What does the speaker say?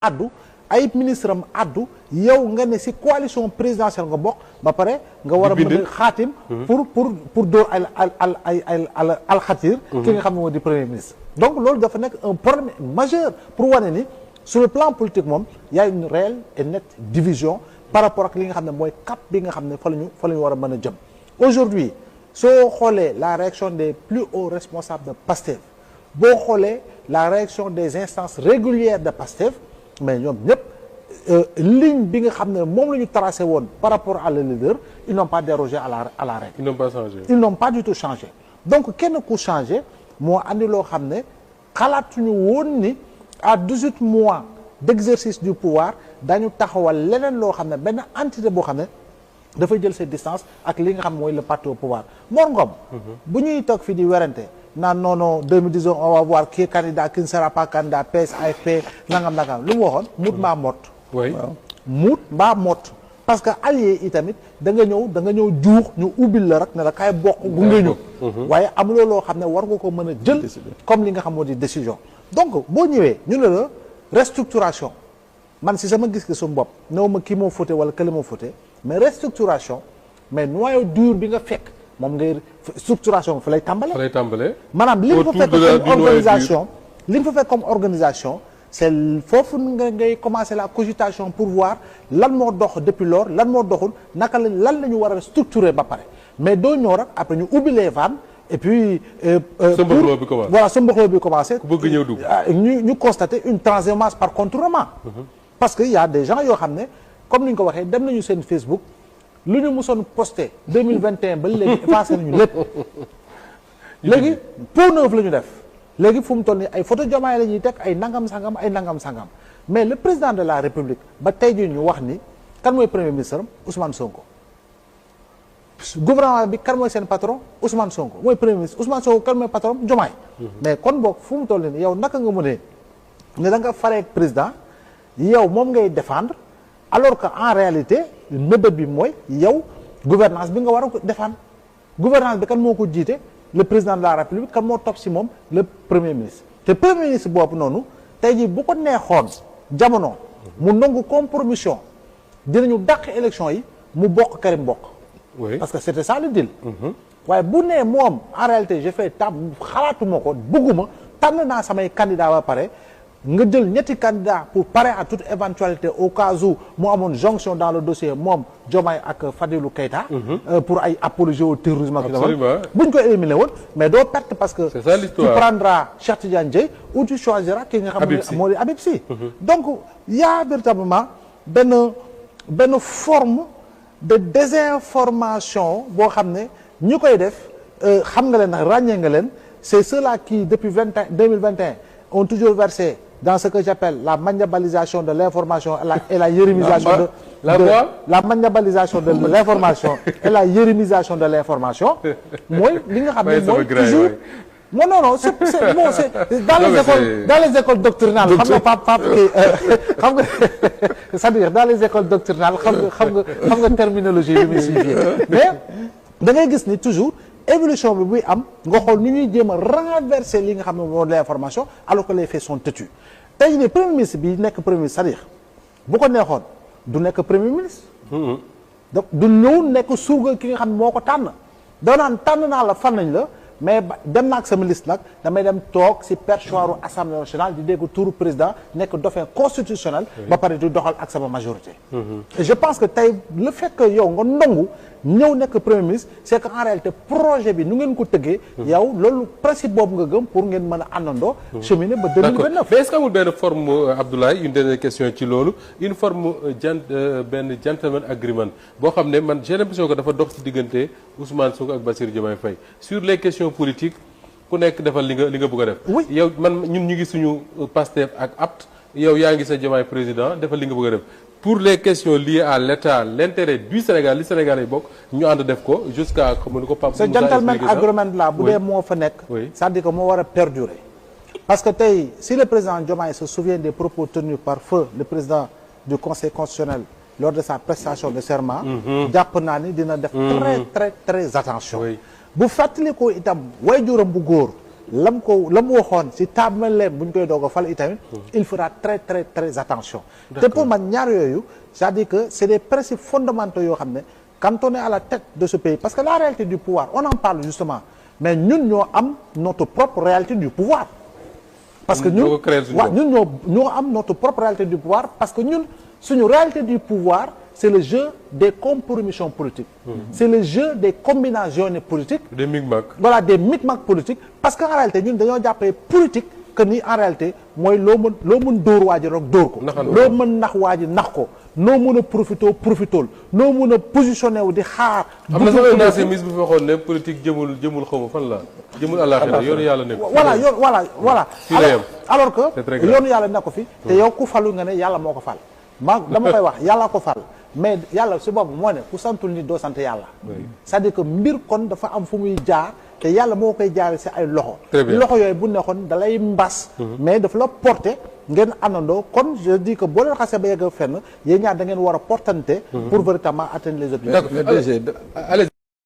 addu ay ministre am addu yow nga ne ci coalition présidentielle nga bokk ba pare nga war a mën a xaatim pour dóor ay alxatir ki nga xam ne moo di premier ministre. donc loolu dafa nekk un problème majeur pour wane ni sur le plan politique moom y a une réelle et nette division par rapport ak li nga xam ne mooy cap bi nga xam ne fa la ñu war a mën a jëm. aujourd'hui soo xoolee la réaction des plus hauts responsables de PASTEF boo xoolee la réaction des instances régulières de PASTEF mais ñoom ñëpp ligne bi nga xam ne moom la ñu tracé woon par rapport à le leader ils n'ont pas dérogé à la règle. Ils n'ont pas changé. Ils n'ont pas du tout changé donc kenn ku changé moo andi loo xam ne xalaatuñu woon ni à 18 mois d'exercice du pouvoir dañu taxawal leneen loo xam ne benn entité boo xam ne dafay jël ses distances ak li nga xam mooy le parti au pouvoir. Mor Ngom bu ñuy toog fii di werante naan non 2019 on va voir qui est candidat qui ne sera pas candidat PS AFP nangam lu mu waxoon muut mbaa mott. oui muut mbaa mott parce que allié yi tamit da nga ñëw juux ñu ubbil la rek ne la kay bokk gunge ñu. waaye amuloo loo xam ne war nga ko mën a jël. comme li nga xam moo di décision. donc boo ñëwee ñu ne la restructuration man si sama gis-gisu bopp néew ma kii moo fauté wala kële moo fauté mais restructuration mais noyau dur bi nga fekk. moom ngay structuration fa lay tàmbale. maanaam li nga fa fekk comme organisation li nga fa fekk comme organisation c'est foofu nga ngay commencer la cogitation pour voir lan moo dox depuis lors lan moo doxul naka lan la ñu war a structurer ba pare mais doo ñëw rek après ñu ubbi les vannes et puis. sëmbaxloo bi commencé voilà sëmbaxloo bi commencé. ku bëgg ñëw dugg ñu constater une transhumance par contournement. parce que y a des gens yoo xam ne comme ni ñu ko waxee dem nañu seen Facebook. lu ñu musoon posté 2021 ba léegi effacé nañu lépp léegi peau neuve la ñu def léegi fu mu toll nii ay photo Diomaye la ñuy teg ay nangam sangam mais le président de la République ba tey jii ñu wax ni kan mooy premier ministre am Ousmane Sonko gouvernement bi kan mooy seen patron Ousmane Sonko mooy premier ministre Ousmane Sonko kan mooy patron Diomaye mais kon boog fu mu toll nii yow naka nga mënee ne da nga faree président yow moom ngay défendre alors que en réalité mébét bi mooy yow gouvernance bi nga war a défendre gouvernance bi kan moo ko jiite le président de la république kan moo topp si moom le premier ministre te premier ministre boobu noonu tey jii bu ko neexoon jamono mu nangu compromission dinañu dàq élection yi mu bokk Karim bokk parce que c'était ça le deal waaye bu nee moom en réalité j'ai fait xalaatuma ko bëgguma tànn naa samay candidat ba pare nga jël ñetti candidat pour parer à toute éventualité au cas où mu amoon jonction dans le dossier moom Diomaye ak Fadilou Keïta pour ay apologie au terrorisme ak bu ñu ko éliminé woon mais doo perte parce que tu prendras Cheikh Tidiane Dièye ou tu choisiras ki nga xam ne moo di Habib Sy donc y a véritablement benn forme de désinformation boo xam ne ñi koy def xam nga leen nag ràññee nga leen c'est ceux-là qui depuis 2021 ont toujours versé dans ce que j'appelle la maniabilisation de l'information et la yérémisation de la maniabilisation de l'information et la yérémisation de l'information mooy li nga xam ne mooy toujours non c'est bon c'est dans les écoles doctrinales xam nga pap xam nga c'est-à-dire dans les écoles doctrinales xam nga terminologie bi muy signifier mais da ngay gis ni toujours évolution bi buy am nga xool ni ñuy jéem a renverser li nga xam ne moom l'information alors que les faits sont têtus tey jii premier ministre bi nekk premier ministre c'est-à-dire bu ko neexoon du nekk premier ministre donc du ñëw nekk surga ki nga xam ne moo ko tànn doo naan tànn naa la fan nañ la mais dem naa ak sama liste nag damay dem toog ci perchoiru assemblée nationale di dégg turu président nekk dauphin constitutionnel ba pare di doxal ak sama majorité et je pense que tey le fait que yow nga ndongu ñëw nekk premier ministre c'est que en réalité projet bi nu ngeen ko tëggee yow loolu principe boobu nga gëm pour ngeen mën a àndandoo cheminer ba 2029 mais est-ce que amul benn forme Abdoulaye une dernière question ci loolu une forme benn gentleman agreement boo xam ne man j'ai l'impression que dafa dox ci diggante Ousmane Sonko ak Bassirou Diomaye Faye sur les questions politiques ku nekk defal li nga bëgg a def yow ñun ñu ngi suñu Pastef ak APT yow yaa ngi sa Diomaye président defal li nga bëgg a def pour les questions liées à l'État l'intérêt du Sénégal li Sénégal yi bokk ñu ànd def ko jusqu'à comme ni ko Pape ce gentleman agreement là bu dee moo fa nekk c'est-à-dire que moo war a perdurer parce que tey si le président Diomaye se souvient des propos tenus par feu le président du Conseil constitutionnel lors de sa prestation de serment jàpp naa ni dina def très attention bu fàttali ko itam waajuram bu góor la mu waxoon si tàmbaleem bu ñu koy doog a fal itamit il fera très très très attention te pour man ñaar yooyu c'est-à-dire que c'est des principes fondamentaux yoo xam ne quand on est à la tête de ce pays parce que la réalité du pouvoir on en parle justement mais ñun ñoo am notre propre réalité du pouvoir parce que ñun ñoo am notre propre réalité du pouvoir parce que ñun suñu réalité du pouvoir c'est le jeu des compromissions politiques c'est le jeu des combinaisons politiques des micmacs voilà des micmacs politiques parce que en réalité ñun dañoo jàppee politique que ni en réalité mooy loo mën dóor waa ji rek dóor ko loo mën nax waa ji nax ko noo mën a profitool noo mën a positionné wu di xaar am na sax naa si mis bu fi waxoon ne politique jëmul xaw ma fan la jëmul àllaaxira yoonu yàlla nekk voilà alors que yoonu yàlla nekk ko fi te yow ku falu nga ne yàlla moo ko fal dama koy wax yàlla ko fal mais yàlla si boobu moo ne ku santul nit doo sant yàlla c'est-à-dire que mbir kon dafa am fu muy jaar te yàlla moo koy jaare si ay loxo loxo yooyu bu nekkoon dalay mbas mais dafa la porter ngeen àndandoo kon je dis que boo leen xasee ba yegg fenn yéen ñaar da ngeen war a portante pour véritablement atteindre les objectifs. D'accord.